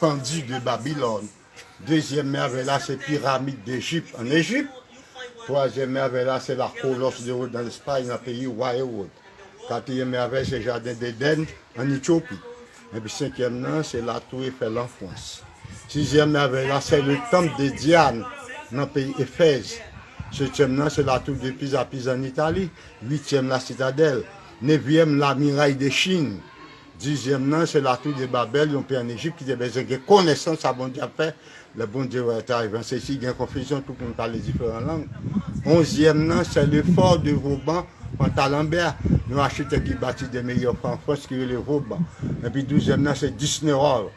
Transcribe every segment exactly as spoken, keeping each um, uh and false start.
Kandi de Babilòn. Dezyèm mèvèy la, se piramid Dejip, ann Ejip. Twazyèm mèvèy la, se la Kolos de Rod, ann Espay, nan peyi wa Ewòd. Katriyèm mèvèy, se jaden Edenn, ann Etyopi. Epi senkyèm nan, se latou Efèl an Frans. Sizyèm mèvèy la, se le tanp de Dyan, nan peyi Efèz. Setyèm nan, se latou de Piza, Piza ann Itali. Uityèm, la Sitadèl. Nevyèm, la miray de Chin. Dizyèm nan, se latou de Babèl, yon peyi ann Ejip ki te bezwen gen konesans sa Bondye ap fè. Lè Bondye wè ta rive an Seychelles, gen konfizyon, tout moun pale diferan lang. Onzyèm nan, se le fò de Vauban, Pantalanbè, yon achitèk ki bati de meyè fò an Frans ki rele Vauban. Epi douzyèm nan, se Disney World,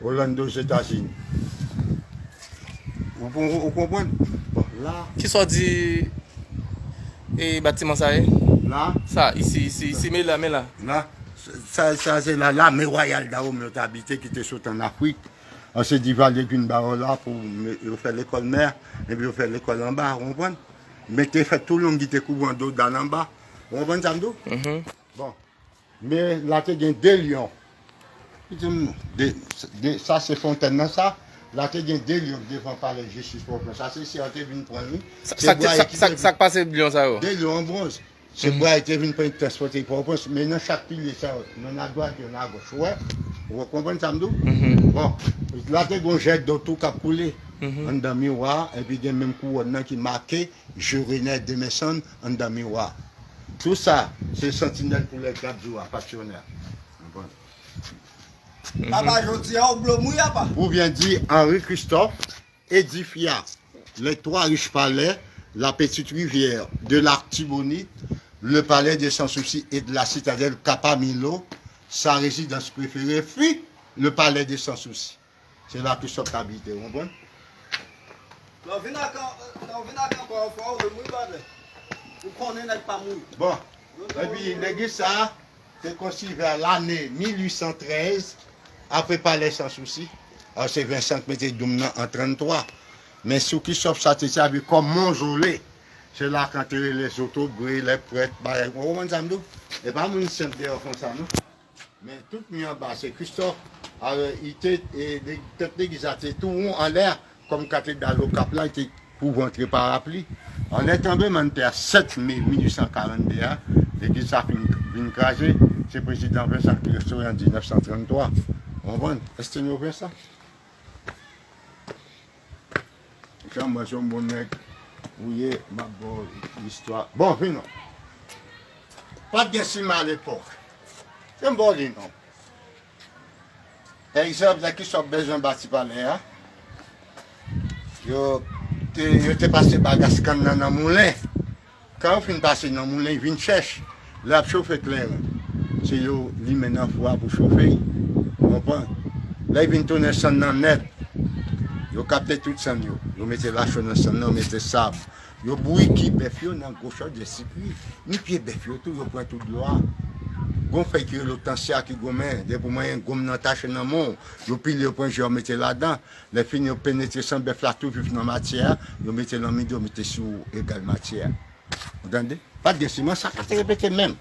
Orlando, Ozetazini. Ou, ou, ou konprann? Bon, la. Kisa w di e batiman sa ye? La? Sa, isi, isi, isi, men la, men la. La, sa, sa se la, lame wayal Dawome yo te abite, ki te sot ann Afrik. An se Divalye ki vin ba yo la pou me-, yo fè lekòl mè, epi yo fè lekòl anba, ou konprann? Men te fè tou long ki te kouvri an do dal anba. Ou konprann sa m di w? Bon. Men la te gen de lyon. Ki te m-, de, de, sa se fontèn nan sa. La te gen de lyon devan palè jistis Pòtoprens. Sa se isi a te vin pran li. Sa, se sa, bwa sa, ki sa, te sa k pase lyon sa yo? De lyon an bwonz. Se bwa yo te vin pran transpòte Pòtoprens. Men nan chak pilye sa yo, yonn adwat, yonn agoch. Ou wè? Ou konprann sa m di w? Bon, la te gen yon jèt dlo tou k ap koule anndan miwa a, epi gen menm kouwòn nan ki make Je renais demain sonn anndan miwa. Tou sa, se santinèl pou lè k ap di w a, pasyonè. Konprann? Papa, jodi a, ou blo mou, apa? Ou byen di, Henri Christophe édifia les trois riches palais, la Petite Rivière, de l'Artibonite, le palais de Sans Souci et de la citadelle Kapamilo. Sa résidence préférée fut le palais de Sans Souci. Se la Christophe t abite, ou konprann? Lè w vin ak, lè w vin ak anpè w fò, ou mouri, brother. Ou konnen nèg pa mouri. Bon. Epi legliz sa a te konstwi vè lane mil uit san trèz, apre palè Sans Souci. Alò, se Vincent k mete doum nan an tranntwa. Men sou Christophe sa te sèvi kòm mozole. Se la k antere lè zotobre, lè prèt, bagay. Ou konprann sa m di w? E pa moun senp deyò konsa, non. Men tout mi anba se Christophe. Alò, li te, e, le-, tèt legliz la te tou won anlè, kòm katedral Okap la, li te kouvri antre parapli. Anlè tranblemanntè a sèt me mil uit san karannde a, legliz sa fin, vin kraze. Se prezidan Vincent ki restore an diznèf san tranntwa. Ou konprann? Èske nou wè sa? Jan mwen se yon bon nèg ou ye, m ap ba w istwa. Bon, vin non. Pa t gen siman alepòk. Se m ba w li non. Egzanp, lè Christophe bezwen bati palè a, yo te, yo te pase bagas kann nan nan moulen. Kan yo fin pase nan moulen, vin chèch. Lè y ap chofe kleren, se yo limen nan fou a pou chofe l. Ou konprann? Lè y vin tounen sann nan nèt, yo kapte tout sann yo. Yo mete lacho nan sann nan, yo mete sab. Yo bouyi ki bèf yo nan gwo chòdjè sikri. Ni pye bèf yo tou, yo pran tout dlo a. Gon fèy ki rele otansiya ki goumen. Depi w manyen gonm nan tache nan men w, yo pile, yo pran je, yo mete ladan. Lè fini, yo penetre san bèf la tou vif nan matyè a, yo mete l anmidan, yo mete sou egay matyè a. Ou tande? Pa t gen siman, sa ka te repete menm.